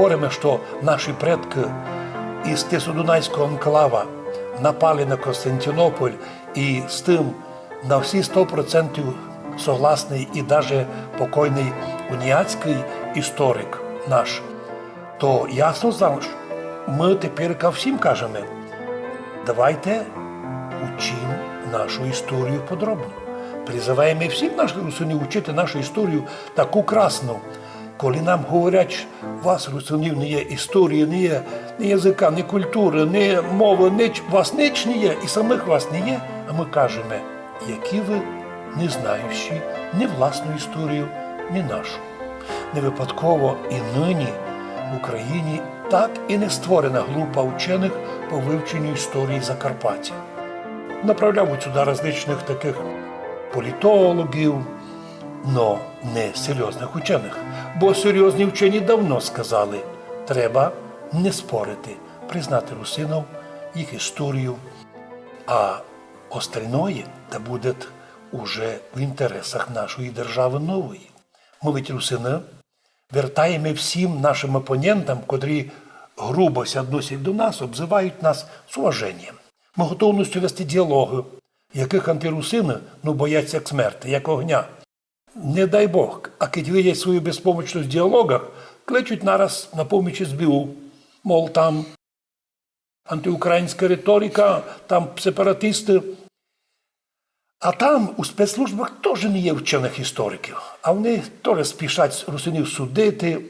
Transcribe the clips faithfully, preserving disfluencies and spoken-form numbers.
Говориме, што наші предкы із Тисодунайського анклава напали на Константинополь, і з тым на всі сто процентів согласный і даже покойный уніатськый історик наш, то ясно знам, што мы тепер ка всім кажеме: давайте учім нашу історію подробно. Призываєме всіх нашых русинів учити нашу історію таку красну. Коли нам говорять: у вас, русинів, не є історії, не є ні языка, ні культуры, ні мовы, ніч, у вас ніч не є, і самых вас не є, а мы кажеме: які вы не знаючі ні власну історію, ні нашу. Не выпадково і нині в Україні так і не створена група ученых по вывченню історії Закарпаття. Направляють сюды различных такых політологів, но не серйозных ученых. Бо серйозні вчені давно сказали: треба не спорити, признати русинов, їх історію, а остальноє да буде уже в інтересах нашої державы нової. Мы ведь, русины, вертаєме всім нашым опонентам, котрі грубо ся односять до нас, обзывають нас, з уваженням. Мы готовностю вести діалогы, якых антирусины, ну, бояться як смерти, як огня. Не дай Бог, а кидь видять свою безпомочность в діалогах, кличуть нараз на поміч СБУ. Мол, там антиукраїнська риторика, там сепаратисты. А там у спецслужбах тоже не є вченых істориків, а вони тоже спішать русинів судити,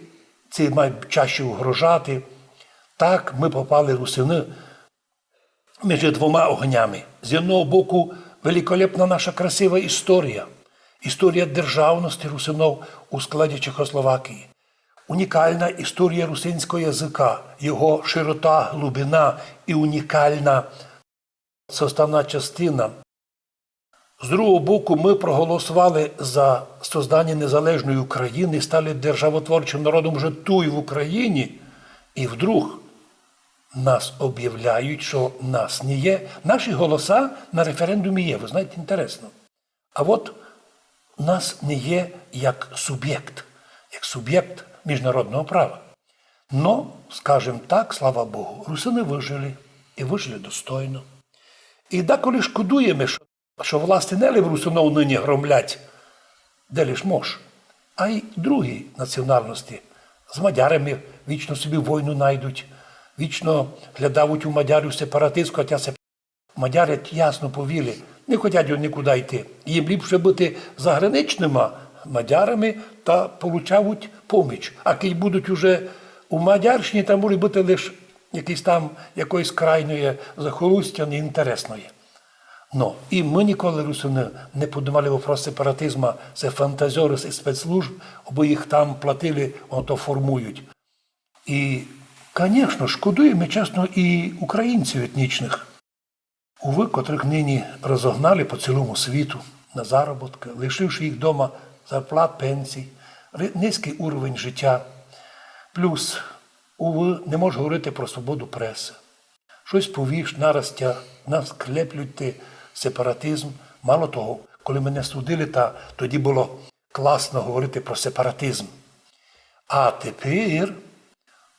ці мають чаще угрожати. Так мы попали, русины, між двома огнями. З одного боку, великолепна наша красива історія, історія державности русинов у складі Чехословакії, унікална історія русинського языка, його широта, глубина і унікална составна частина. З другого боку, мы проголосовали за созданя незалежної Україны, стали державотворчым народом уже туй в Україні, і вдруг нас обявляють, што нас не є. Наші голоса на референдумі є, вы знаєте, інтересно. А от нас не є як субєкт, як субєкт міжнародного права. Но, скажем так, слава Богу, русины выжили, і выжили достойно. І деколи шкодуєме, што, што власти не лише русинов нині громлять, де лиш мож, а й другі національности. З мадярами вічно собі войну найдуть, вічно глядавуть у мадярів сепаратизм, хотя се мадяры ясно повіли, не хотять вони нікуды йти. Їм ліпше быти заграничныма мадярами та получавуть поміч. А кидь будуть уже у Мадярщині, там може быти лиш якесь там, якоїсь крайньоє захолустя, неінтересноє. Но, і мы ніколи, русины, не подымали вопрос сепаратизма, се фантазьоры з спецслужб, абы їх там платили, ото формують. І, конечно, шкодуєме, чесно, і українців етнічных. Увы, котрых нині розогнали по цілому світу на заробіткы, лишивши їх дома зарплат, пенсій, ри-, низькый уровень життя. Плюс, увы, не мож говорити про свободу пресы. Штось повіш, нараз тя, нас клеплють ти сепаратизм. Мало того, коли мене судили, та тоді было класно говорити про сепаратизм. А тепер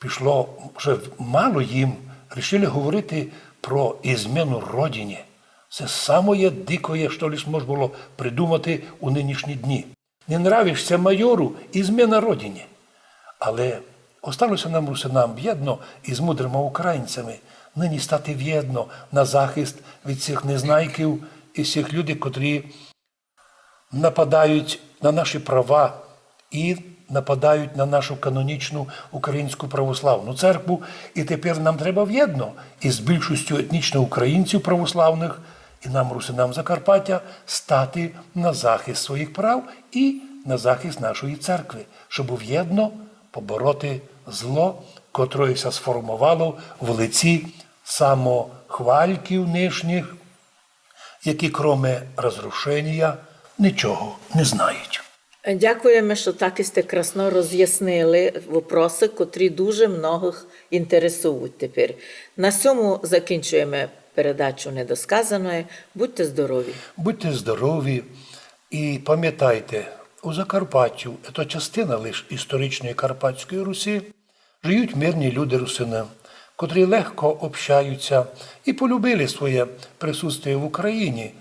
пішло, вже мало їм, рішили говорити про ізмену Родині. Се самоє дикоє, што лиш мож было придумати у нынішні дні. Не нравиш ся майору — ізмена Родині. Але остало ся нам, русинам, вєдно із мудрыма українцями нині стати вєдно на захист від сих незнайків і сих людей, котрі нападають на наші права і нападають на нашу канонічну Українську православну церкву. І тепер нам треба вєдно із більшістю етнічно українців православных і нам, русинам Закарпаття, стати на захист своїх прав і на захист нашої церкви, щоб вєдно побороти зло, котроє ся сформовало в лиці самохвальків нынішніх, які кроме розрушенія нічого не знають. Дякуєме, што так сьте красно розяснили вопросы, котрі дуже многых інтересують тепер. На сьому закінчуєме передачу «Недосказаноє». Будьте здорові! Будьте здорові і памятайте, у Закарпаттю, то частина лиш історичної Карпатської Русі, Жиють мирні люди русины, котрі легко общаються і полюбили своє присутствие в Україні,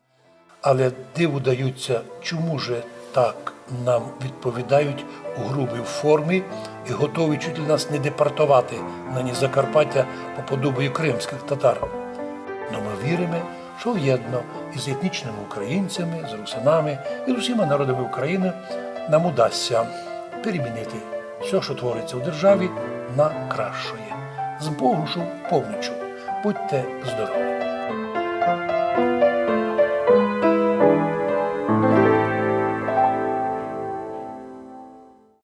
але диву даються, чому же так нам відповідають у грубій формі і готові чуть ли нас не депортовати на ні Закарпаття по подобію кримських татар. Но ми віримо, що вєдно із етнічними українцями, з русинами і з усіма народами України нам удасться перемінити все, що твориться в державі, на кращоє. З Божою помічю. Будьте здорові!